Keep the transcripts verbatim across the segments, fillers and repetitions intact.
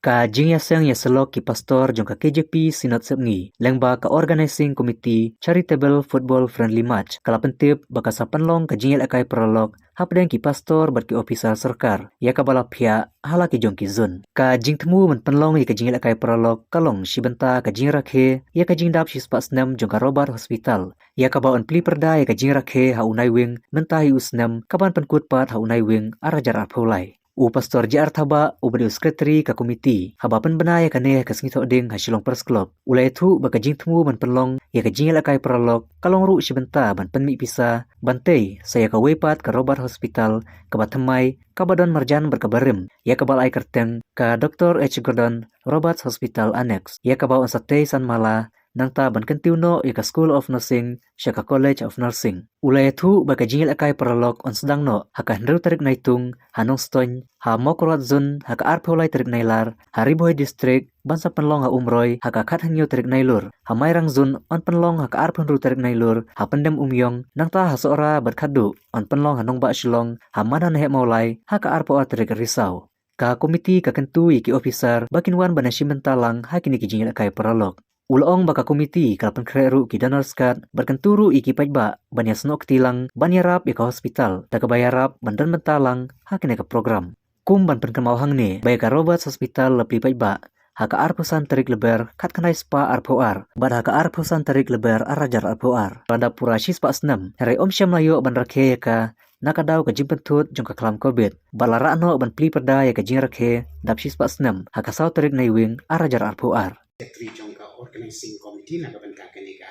Ka jingïaseng ïasyllok ki pastor jong ka K J P Synod Sepngi lyngba ka Organizing Committee Charitable Football Friendly Match ka la pyntip ba ka sa pynlong ka jingïalehkai paralok hapdeng ki pastor bad ki ophisar sorkar ïa kaba la phiah ha la ki jong ki zone. Ka jingthmu ban pynlong ïa ka jingïalehkai paralok ka long shi bynta ka jingrakhe ïa ka jingdap shispah snem jong ka Robert Hospital ïa kaba yn plie pyrda ïa ka jingrakhe ha u Naiwieng mynta hi u snem, kaban pynkut pat ha u Naiwieng ar hajar arphew lai. U Pastor J R Thabah, uba dei u Secretary ka komiti, haba pynbna ïa kane ha ka sngi Thohdieng ha Shillong Press Club, u la ïathuh ba ka jingthmu ban pynlong ïa ka jingïalehkai paralok ka long ruh shi bynta ban pynmih pisa ban tei sa ïa kawei pat ka Robert Hospital kaba thymmai, kaba don marjan bad kaba rim, ïa kaba la ai kyrteng ka Doctor H Gordon Roberts Hospital Annex, ïa kaba yn sa tei san mala nangta ban kyntiew noh ïa ka School of Nursing sha ka College of Nursing. U la ïathuh ba ka jingïalehkai paralok yn sdang noh ha ka hynriew tarik Naitung ha Nongstoiñ, ha Mawkyrwat Zone ha ka arphew lai tarik Nailar, ha Ri Bhoi District ban sa pynlong ha Umroi ha ka khathynñiew tarik Nailur, ha Mairang Zone yn pynlong ha ka arphew hynriew tarik Nailur ha Pyndem Umïong, nangta ha Sohra bad Khatduh yn pynlong ha Nongbah Shillong ha Mananaheh Mawlai ha ka arphew ar tarik Risaw. Ka komiti ka kyntu ïa ki ophisar ba kin wan ban ïashim bynta lang ha kine ki jingïalehkai paralok. U la ong ba ka komiti ka la pynkhreh ruh ki donors card bad kyntu ruh ïa ki paidbah ban ïasnoh kti lang ban ïarap ïa ka hospital da kaba ïarap ban don bynta lang ha kane ka program. Kum ban pynkynmaw hangne ba ïa ka Roberts Hospital la plie paidbah ha ka arphew san tarik Lber khatkhyndai spah arphew ar bad ha ka arphew san tarik Lber ar hajar arphew ar la dap pura shispah snem, hynrei ym shym la ïoh ban rakhe ïa ka na ka daw ka jingpynthut jong ka khlam Covid bad la rah noh ban plie pyrda ïa ka jingrakhe dap shispah snem ha ka saw tarik Naiwieng ar hajar arphew ar. Secretary jong ka Organizing Committee na ka bynta kane ka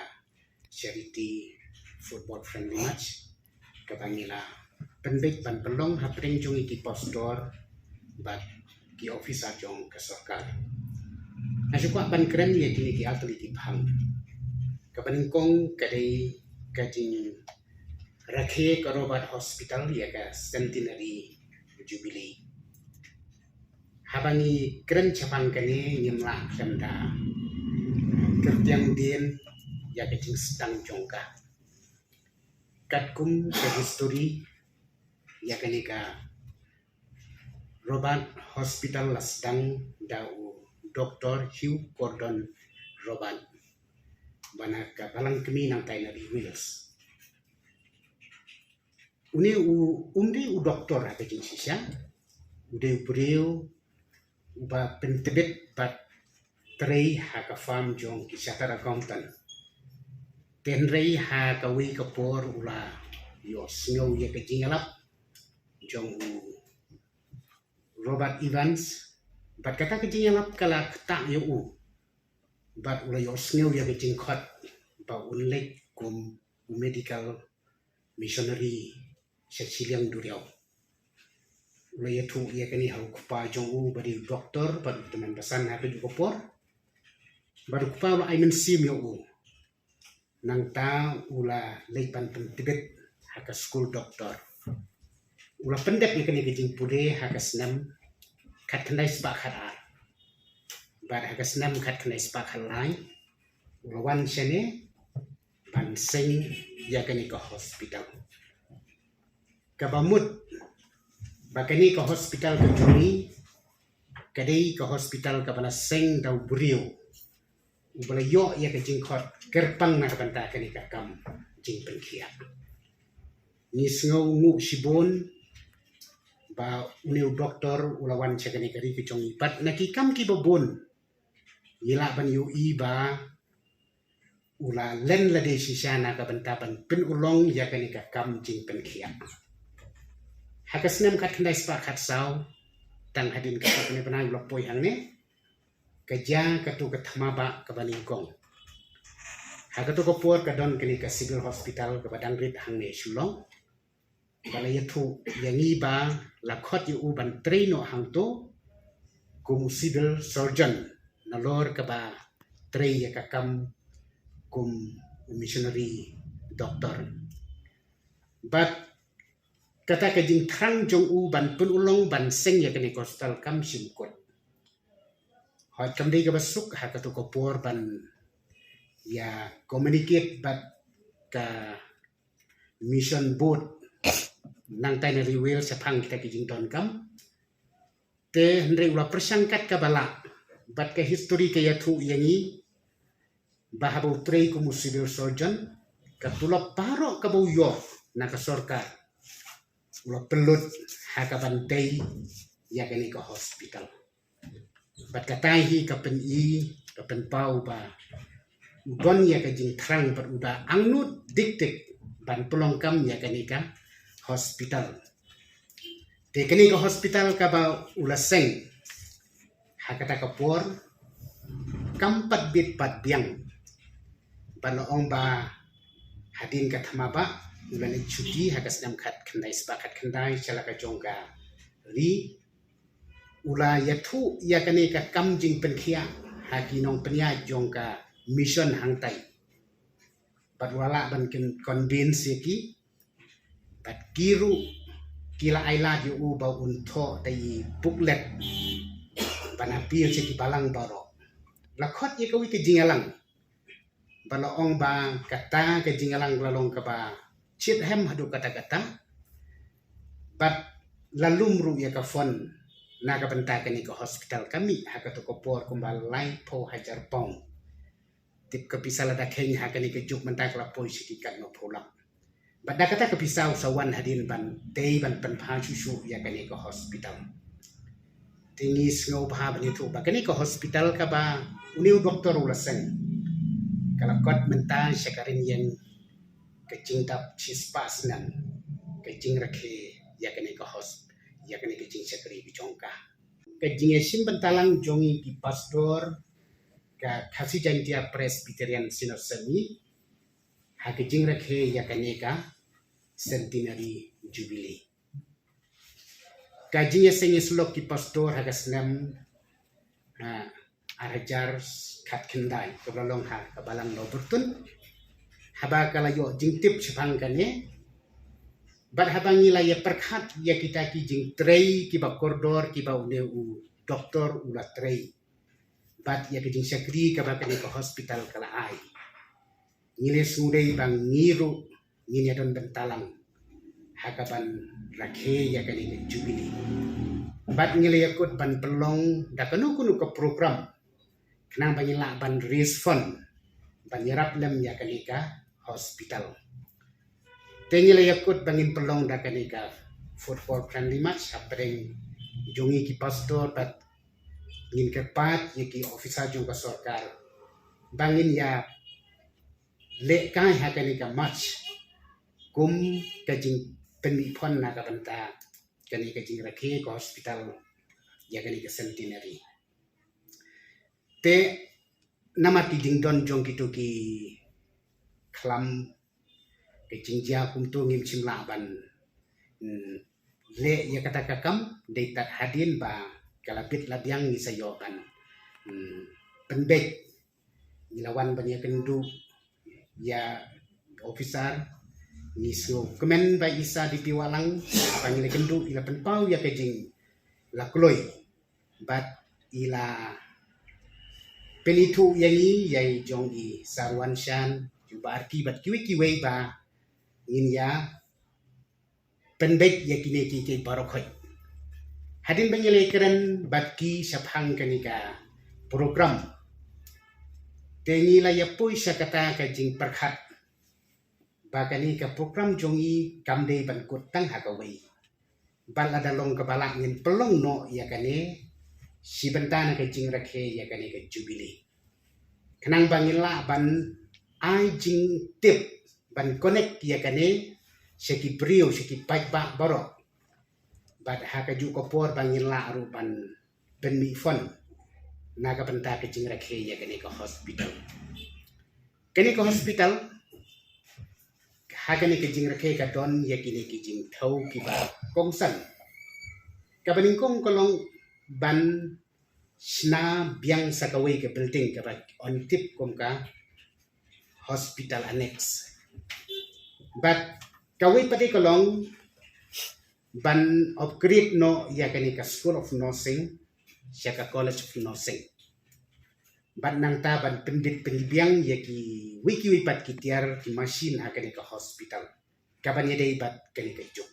Charity Football Friendly Match kaba ngi la pynbeit ban pynlong hapdeng jong ki pastor bad ki officer jong ka sorkar. Nga shu kwah ban kren ïa kine ki artylli ki phang. Kaba nyngkong ka dei ka jingrakhe ka Robert Hospital ïa ka Centenary Jubilee. Haba ngi kren shaphang kane ngim lah khlem da kyrtiang dien ïa ka jingsdang jong ka. Katkum ka history ïa kane ka Robert Hospital la sdang da u Doctor Hugh Gordon Robert, ba na ka balang kmie nangtai na ri Wales. Une u um dei u doktor ha ka jingshisha, u dei u briew uba pyntbit bad trei ha ka firm jong ki chartered accountant. Hynrei ha kawei ka por u la ïohsngew ïa ka jingïalap jong u Robert Evans, bad kata ka jingïalap ka la ktah ïa u, bad u la ïohsngew ïa ka jingkhot ba un leit kum u medical missionary sha shiliang duriaw. U la ïathuh ïa kane ha u kpa jong u ba dei u doktor bad u tymmen basan ha kajuh ka por. Bad u kpa u la ai mynsiem ïa u. Nangta u la leit ban pyntbit ha ka skul doktor. U la pyndep ïa kane ka jingpule ha ka snem khatkhyndai spah khatar. Bad ha ka snem khatkhyndai spah khatlai u la wan shane ban seng ïa kane ka hospital. Kaba mut ba kane ka hospital ka jong ngi ka dei ka hospital kaba la seng da u briew uba la ïoh ïa ka jingkhot kyrpang na ka bynta kane ka kam jingpynkhiah. Ngi sngewnguh shibun ba une u doktor u la wan sha kane ka ri ka jong ngi, bad na ki kam kiba bun ngi lah ban ïohi ba u la len lade shisha na ka bynta ban pynurlong ïa kane ka kam jingpynkhiah. Ha ka snem khatkhyndai spah khatsaw, tang hadien kata kane bnai u la poi hangne, ka jia katu ka thma bah kaba nyngkong. Ha katu ka por ka don kane ka civil hospital kaba dang rit hangne Shillong. Ba la ïathuh ïa ngi ba la khot ïa u ban trei noh hangto kum u civil surgeon, nalor kaba trei ïa ka kam kum u missionary doctor. Bad kata ka jingthrang jong u ban pynurlong ban seng ïa kane ka hospital kam shym kut. Hooid, kam dei kaba suk ha katu ka por ban ïa communicate bad ka mission board nangtai na ri Wales shaphang kita ki jingdonkam. Te hynrei u la pyrshang kat kaba lah, bad ka histori ka ïathuh ïa ngi ba haba u trei kum u civil surgeon, ka tulop baroh kaba u ïoh na ka sorkar u la pynlut ha kaban tei ïa kane ka hospital. Bad kata hi ka pyni, ka pynpaw ba u don ïa ka jingthrang bad u da angnud dik dik ban pynlong kam ïa kane ka hospital. Te kane ka hospital kaba u la seng ha kata ka por kam pat bit pat biang. Ban ong ba hadien ka thma ba u la leit shuti ha ka snem khatkhyndai spah khatkhyndai sha la ka jong ka ri, u la ïathuh ïa kane ka kam jingpynkhiah ha ki nongpynïaid jong ka mission hangtai. Bad u la lah ban convince ïa ki, bad ki ruh ki la ai lad ïa u ba un thoh da i booklet ban appeal sha ki balang baroh. La khot ïa kawei ka jingïalang, bad la ong ba kata ka jingïalang la long kaba chithem haduh katta katta. Bad la lum ruh ïa ka fund na ka bynta kane ka hospital, ka mih ha kato ka por kumba laiphew hajar pound. Tip ka pisa lada kheiñ ha kane ka juk mynta ka la poi sha ki katno phew lak. Bad da kata ka pisa u sa wan hadien ban tei ban pynpha shuh shuh ïa kane ka hospital. Te ngi sngewbha ban ïathuh ba kane ka hospital kaba une u doktor u la seng, ka la kot mynta sha ka rynïeng ka jingdap shispah snem ka jingrakhe ïa kane ka hos-, ïa kane ka jingshakri ka jong ka. Ka jingïashim bynta lang jong ngi ki pastor ka Khasi Jaintia Presbyterian Synod Sami ha ka jingrakhe ïa kane ka Centenary Jubilee. Ka jingïaseng ïasyllok ki pastor ha ka snem, ha, ar hajar khatkhyndai, kaba la long ha ka Balang Lowerton. Haba ka la ïoh jingtip shaphang kane, bad haba ngi la ïa pyrkhat ïa kita ki jingtrei kiba kordor kiba une u doktor u la trei, bad ïa ka jingshakri kaba kane ka hospital ka la ai, ngi la sngewdei ba ngi ruh ngin ïadon bynta lang ha kaban rakhe ïa kane ka Jubilee. Bad ngi la ïakut ban pynlong da kano kano ka program khnang ba ngin lah ban raise fund ban ïarap lem ïa kane ka hospital. Te ngi la ïakut ba ngin pynlong da kane ka football friendly match hapdeng jong ngi ki pastor, bad ngin kyrpad ïa ki officer jong ka sorkar ba ngin ïa lehkai ha kane ka match kum ka jingpynmih fund na ka bynta kane ka jingrakhe ka hospital ïa kane ka Centenary. Te namar ki jingdon jong kito ki khlam ka jingjia kumto ngim shym lah ban, mm, leh ïa kata ka kam, dei tad hadien ba ka la bit la biang ngi sa ïoh ban, mm, pynbeit. Ngi la wan ban ïakynduh ïa officer, ngi sngewkmen ba i Sir D P Wahlang, ba ngi la kynduh i la pynpaw ïa ka jing la kloi. Bad i la pynithuh ïa ngi ïa i jong i Sir Wanshan, i Bah Arki bad kiwei kiwei ba ngin ïa pynbeit ïa kine ki, ki baroh khoit. Hadien ba ngi la kren bad ki shaphang kane ka program, te ngi la ïa poi sha kata ka jingpyrkhat ba kane ka program jong ngi kam dei ban kut tang ha kawei. Bad lada long kaba lah ngin pynlong noh ïa kane shi bynta na ka jingrakhe ïa kane ka Jubilee, khnang ba ngin lah ban ai jingtip ban connect ïa kane sha ki briew, sha ki paidbah baroh. Bad ha kajuh ka por ba ngin lah ruh ban pynmih fund na ka bynta ka jingrakhe ïa kane ka hospital. Kane ka hospital, ha kane ka jingrakhe ka don ïa kine ki jingthew kiba kongsan. Kaba nyngkong ka long ban shna biang sa kawei ka building kaba ong tip kum ka hospital annex. Bad kawei pat ka long ban upgrade noh ïa kane ka School of Nursing sha ka College of Nursing. Bad nangta ban pynbit pynbiang ïa kiwei kiwei pat ki tiar ki machine ha kane ka hospital kaban ïadei bad kane ka juk.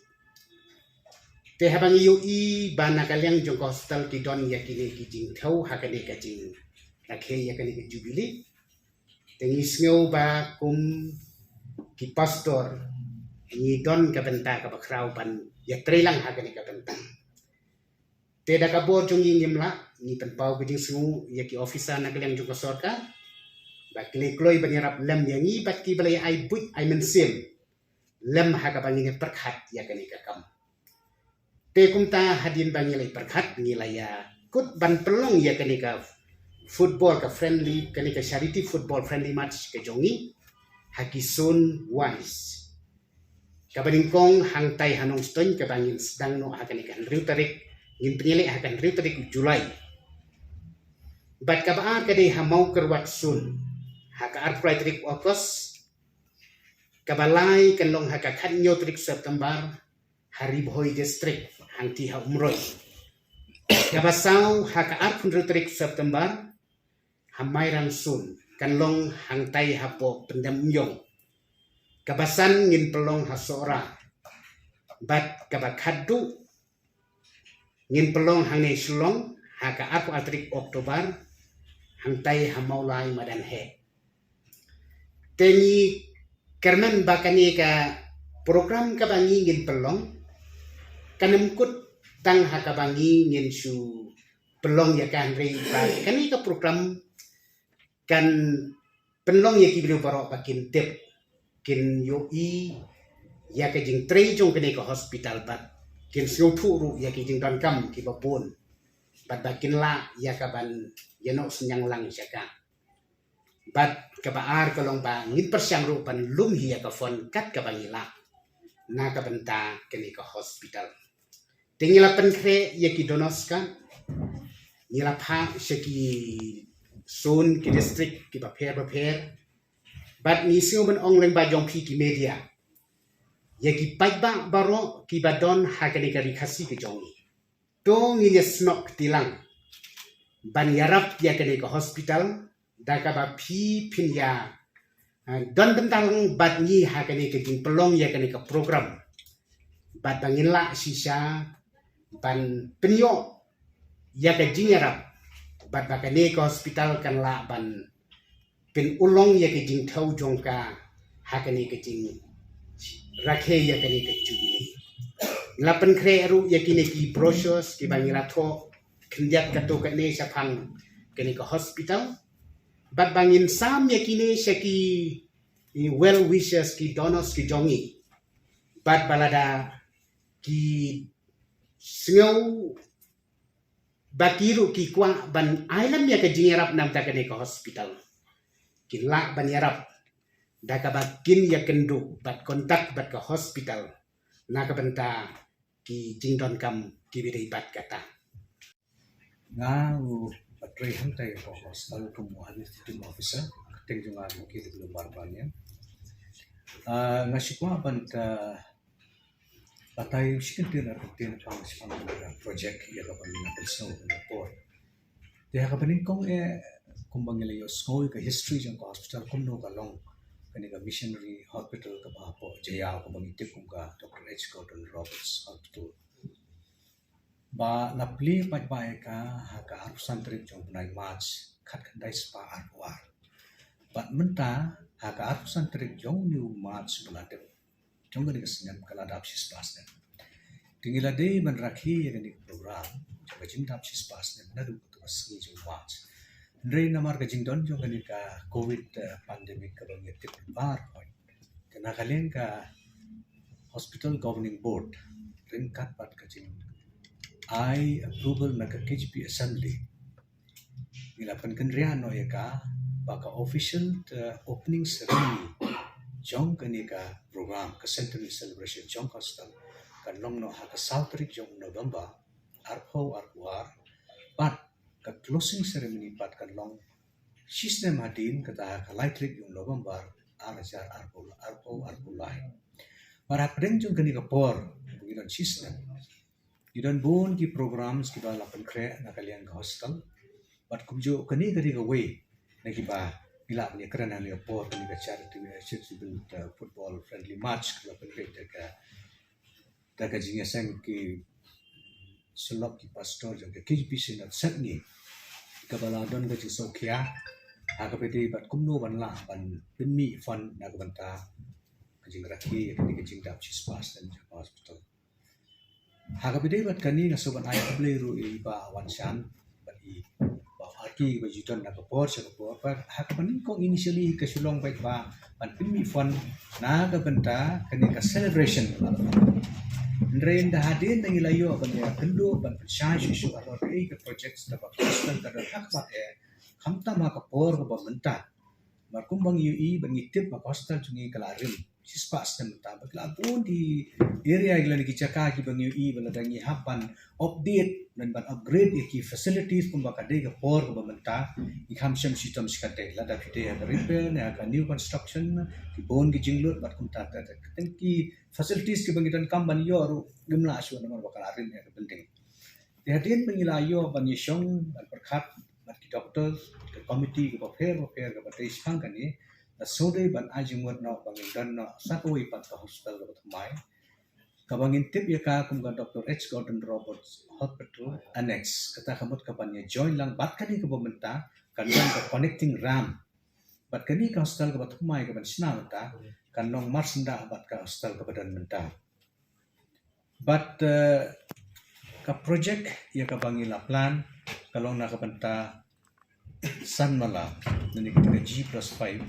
Te haba ngi ïohi ba na ka liang jong ka hospital ki don ïa kine ki jingthew ha kane ka jingrakhe ïa kane ka jubili, te ngi sngew ba kum ki pastor ngi don ka bynta kaba khraw ban ïatreilang ha kane ka bynta. Te da ka bor jong ngi ngim lah, ngi pynpaw ka jingsngew ïa ki officer na ka liang jong ka sorkar ba ki la kloi ban ïarap lem ïa ngi bad ki ba la ai buit ai mynsiem lem ha kaba ngin ïa pyrkhat ïa kane ka kam. Te kumta hadien ba ngi la ïa pyrkhat, ngi la ïa kut ban pynlong ïa kane ka football ka friendly, kane ka charity football friendly match ka jong ngi ha ki zone wise. Kaba nyngkong hangtai ha Nongstoiñ kaba ngin sdang noh ha kane ka hynriew tarik, ngin pynïaleh ha ka hynriew tarik July. Bad kaba ar ka dei ha Mawkyrwat Zone ha ka arphew lai tarik August. Kaba lai kan long ha ka khathynñiew tarik September ha Ri Bhoi District hangtei ha Umroi. Kaba saw ha ka arphew hynriew tarik September ha Mairang Zone, kan long hangtai hapoh Pyndem Umïong. Kaba san ngin pynlong ha Sohra. Bad kaba khatduh ngin pynlong hangne Shillong ha ka arphew ar tarik October hangtai ha Mawlai Madan Heh. Te ngi kyrmen ba kane ka program kaba ngi ngin pynlong kan ym kut tang ha kaba ngi ngin shu pynlong ïa ka, hynrei ba kane ka program kan pynlong ïa ki briew baroh ba kin tip, kin ïohi ïa ka jingtrei jong kane ka hospital bad kin sngewthuh ruh ïa ki jingdonkam kiba bun bad ba kin lah ïa ka ban ïa noh synñiang lang sha ka. Bad kaba ar ka long ba ngin pyrshang ruh ban lum hi ïa ka fund kat kaba ngi lah na ka bynta kane ka hospital. Te ngi la pynkhreh ïa ki donors ka, ngi la phah sha ki zone, ki district kiba pher ba pher. Bad ngi sngew ban ong lyngba jong phi ki media ïa ki paidbah baroh kiba don ha kane ka ri Khasi ka jong ngi, to ngin ïa snoh kti lang ban ïarap ïa kane ka hospital da kaba phi phin ïa, eh, don bynta lang bad ngi ha kane ka jingpynlong ïa kane ka program. Bad ba ngin lah shisha ban pynïoh ïa ka jingïarap bad ba kane ka hospital kan lah ban pynurlong ïa ka jingthew jong ka ha kane ka jingrakhe ïa kane ka jubili. Ngi la pynkhreh ruh ïa kine ki brochures kiba ngi la thoh khyndiat katto katne shaphang kane ka hospital. Bad ba ngin sam ïa kine sha ki, ki well wishers, ki donors ki jong ngi. Bad ba lada ki sngew ba ki ruh ki kwah ban ai lem ïa ka jingïarap na bynta kane ka hospital, kin lah ban ïarap da kaba kin ïa kynduh bad contact bad ka hospital na ka bynta ki jingdonkam kiba dei bad kata. Nga u Patrick Hangtai ko hospital kum u administrative officer, kyrteng jong nga u K W Marbaniang. Ah, nga shu kwah ban, ah, batai shi kyntien ar kyntien shaphang, shaphang kane ka project ïa kaba ngi la pynsngew kane ka por. Te ha kaba nyngkong eh, kumba ngi la ïohsngew ïa ka history jong ka hospital, kumno ka long kane ka missionary hospital kaba hapoh Jaïaw kaba ngi tip kum ka Doctor H Gordon Roberts Hospital. Ba la plie paidbah ïa ka ha ka arphew san tarik jong u bnai March khatkhyndai spah arphew ar. Bad mynta ha ka arphew san tarik jong une u March ba la dep jong kane ka snem ka la dap shispah snem. Te ngi la dei ban rakhe ïa kane ka program jong ka jingdap shispah snem naduh kato ka sngi jong u March. Hynrei namar ka jingdon jong kane ka covid, eh, pandemic kaba ngi tip baroh hi, te na ka liang ka Hospital Governing Board ryngkat bad ka jingai approval na ka K G P Assembly, ngi la pynkynriah noh ïa ka ba ka official, eh, opening ceremony jong kane ka program, ka centenary celebration jong ka hospital, kan long noh ha ka saw tarik jong November arphew arphew ar, bad ka closing ceremony pat kan long shisnem hadien, kata ha ka lai tarik jong November ar hajar arphew, arphew arphew lai. Bad hapdeng jong kane ka por ba ngi don shisnem, ngi don bun ki programs kiba la pynkhreh na ka liang ka hospital. Bad kumjuh kane ka dei kawei na kiba ngi lah ban ïakren ha kane ka por, kane ka charity, charitable, uh, football friendly match kaba la pynbeit da ka, da ka jingïaseng ki syllok ki pastor jong ka K J P C Synod Sepngi, kaba la don ka jingsngewkhia ha kaba dei bad kumno ban lah ban pynmih fund na ka bynta ka jingrakhe ïa kane ka jingdap shispah snem jong ka hospital. Ha kaba dei bad kane nga sngewbha ban ai khublei ruh ïa i Bah Wan Shan bad i Bah Arki ba ju don na ka por sha ka por. Ba ha kaba nyngkong initially ka shu long beit ba ban pynmih fund na ka bynta kane ka celebration. Hynrei ynda hadien da ngi la ïoh ban ïa kynduh ban pynshai shuh shuh halor kaei ka project kaba ka hospital ka don ha khmat eh, khamtam ha ka por kaba mynta. Namar kumba ngi ïohi bad ngi tip ba ka hospital jong ngi ka la rim shispah snem mynta, ba ki la bun ki area ki lane ki jaka kiba ngi ïohi ba lada ngi hap ban update lane ban upgrade ïa ki facilities kumba ka dei ka por kaba mynta, ngi kham shem shitom shikatdei, lada phi dei ha ka repair ne ha ka new construction, ki bun ki jinglut bad kumta. Te ki facilities kiba ngi donkam ban ïoh ruh ngim lah shuh namar ba ka la rim ïa ka building. Te hadien ba ngi la ïoh ban ïashong ban pyrkhat bad ki doctor, ka committee kaba pher bapher kaba dei shaphang kane, la sngewdei ban ai jingmut noh ba ngin don noh sa kawei pat ka hospital kaba thymmai, kaba ngin tip ïa ka kum ka Doctor H Gordon Roberts Hospital Annex. Kata ka mut ka ban ïa join lang bad kane kaba mynta kan long ka connecting ramp. Bad kane ka hospital kaba thymmai kaban shna mynta kan long marsyndah bad ka hospital kaba don mynta. Bad, eh, ka project ïa kaba ngi la plan ka long na ka bynta san mala, lane ka G plus five.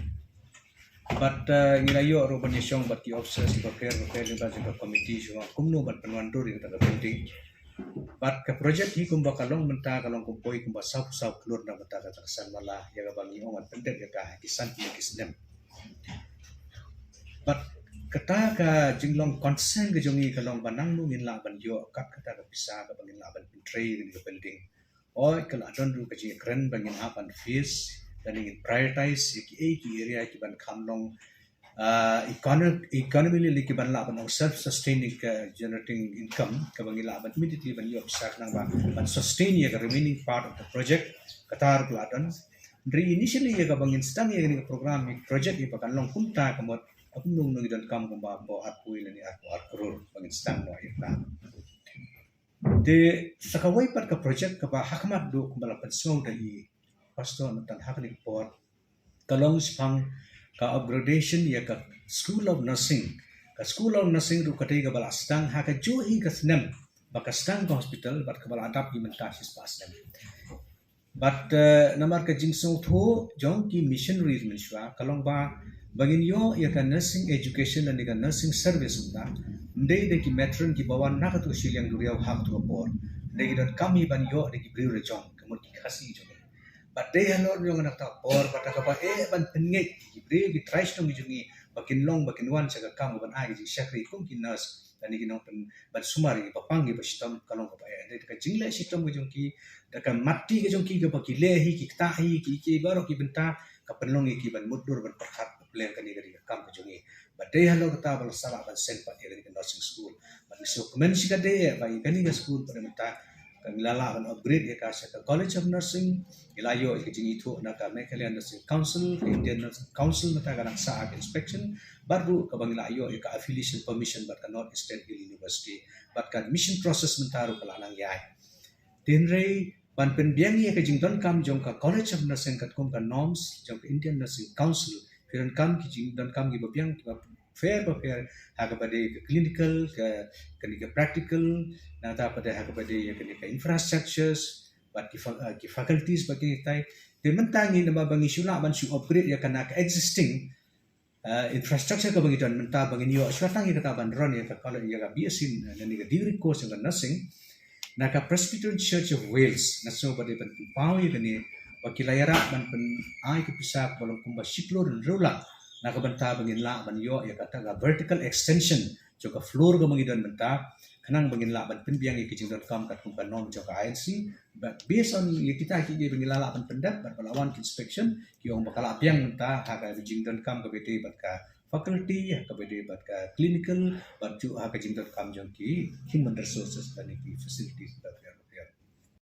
Bad, eh, ngi la ïoh ruh ban ïashong bad ki officers kiba pher bapher lyngba jong ka committee shuwa kumno ban pynwandur ïa kata ka building. Bad ka project hi kumba ka long mynta ka long kum poi kumba saw phew saw klur na ka bynta kata ka san mala ïa kaba ngi ong ban pyndep ïa ka ha ki san tylli ki snem. Bad kata ka jinglong concern ka jong ngi ka long ba nangno ngin lah ban ïoh kat kata ka pisa kaba ngin lah ban pyntrei ïa kane ka building. Oi, ka la don ruh ka jingkren ba ngin hap ban face lane ngin prioritize ïa kiei ki area kiban kham long, ah, econo-, economically kiban lah ban ong self sustaining, ka generating income kaba ngi lah ban immediately ban ïoh pisa khnang ba ban sustain ïa ka remaining part of the project. Kata ruh ka la don. Hynrei initially ïa kaba ngin sdang ïa kane ka program, ïa ka project ïa ba kan long kumta ka mut, kumno ngi donkam kumba arphew lane arphew ar klur ba ngin sdang noh ïa kata. Te sa kawei pat ka project kaba ha khmat duh kumba la pynsngew da i Pastor mynta ha kane ka por ka long shaphang ka upgradation ïa ka School of Nursing. Ka School of Nursing ruh ka dei kaba la sdang ha kajuh hi ka snem ba ka sdang ka hospital bad kaba la dap hi mynta shispah snem. Bad, eh, namar ka jingsngewthuh jong ki missionaries mynshuwa ka long ba ba ngin ïoh ïa ka nursing education lane ka nursing service mynta, ym dei da ki matron kiba wan na katu ka shiliang duriaw ha katu ka por. Ym dei, ki donkam hi ban ïoh da ki briew la jong, ka mut ki Khasi jong ngi. Bad dei halor jong kata ka por bad kaba eh ban pynngeit ki briew, ki trai shnong jong ngi ba kin long, ba kin wan sha ka kam ban ai ka jingshakri kum ki nurse. Lane ki nongpyn, ban sumar ïa kiba pang kiba shitom ka long kaba eh. Dei da ka jingleh shitom ka jong ki, da ka matti ka jong ki kaba ki leh hi, ki ktah hi, ki, ki baroh ki bynta ka pynlong ïa ki ban mutdur ban pyrkhat ba pleng kane ka dei ka kam ka jong ngi. Bad dei halor kata ba la sa lah ban send pat ïa kane ka nursing school. Bad ngi sngewkmen shikatdei eh ba ïa kane ka school pat mynta ka ngi la lah ban upgrade ïa ka sha ka College of Nursing. Ngi la ïoh ïa ka jingithuh na ka Meghalaya Nursing Council, ka Indian Nursing Council mynta ka dang sah ka inspection. Bad ruh kaba ngi la ïoh ïa ka affiliation permission bad ka North Eastern Hill University. Bad ka admission process mynta ruh ka la nang ïaid. Hynrei ban pynbiang ïa ka jingdonkam jong ka College of Nursing katkum ka norms jong ka Indian Nursing Council, ki donkam ki jingdonkam kiba biang kiba pher bapher, ha kaba dei ka clinical, ka, kane ka practical, nangta pat ha kaba dei ïa kane ka infrastructures bad ki fa-, eh, ki faculties bad kine kitai. Te mynta ngi namar ba ngi shu lah ban shu upgrade ïa kane ka existing, eh, infrastructure kaba ngi don mynta ba ngin ïoh shuwa tang ïa kata ban run ïa ka college, ïa ka B S C, eh, lane ka degree course jong ka nursing. Na ka Presbyterian Church of Wales, nga sngew ba dei ban pynpaw ïa kane ba ki la ïarap ban pyn-ai ka pisa kaba long kumba shi klur hynriew lak na ka bynta ba ngin lah ban ïoh ïa kata ka vertical extension jong ka floor kaba ngi don mynta, khnang ba ngin lah ban pynbiang ïa ki jingdonkam katkum ka norm jong ka I N C. Bad based on ïa kita kiei kiei ba ngi la lah ban pyndep bad ba la wan ki inspection, ki ong ba ka la biang mynta ha ka jingdonkam kaba dei bad ka faculty, ha kaba dei bad ka clinical, bad ju ha ka jingdonkam jong ki human resources lane ki facilities bad ka